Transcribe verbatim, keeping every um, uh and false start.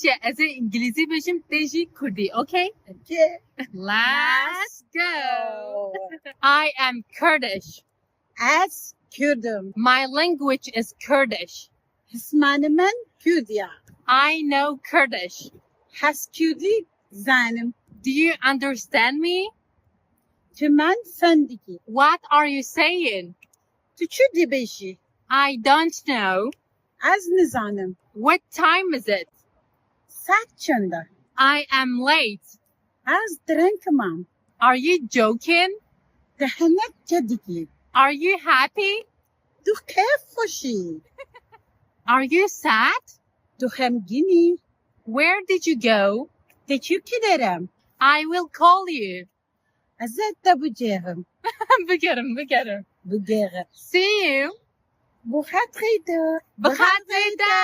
Şey, ez ê îngilîzî bêjim, tê jî kurdî, okay? Okay. Let's go. I am Kurdish. Ez Kurdim. My language is Kurdish. Zismanê min Kurdiya. I know Kurdish. Ez Kurdî zanim. Do you understand me? Tu min fendikî. What are you saying? Tu çi dibêjî? I don't know. Ez nizanim. What time is it? Saet çend e? I am late. Ez direng mam. Are you joking? Tu hinek kedikî. Are you happy? Tu keyf xweşî. Are you sad? Tu xemgînî. Where did you go? Te çi kiderem? I will call you. Ez ê te bicêrim. Bigerim, bigerim. Bigêrim. See you. Bu xetrê de. Bi xatirê te.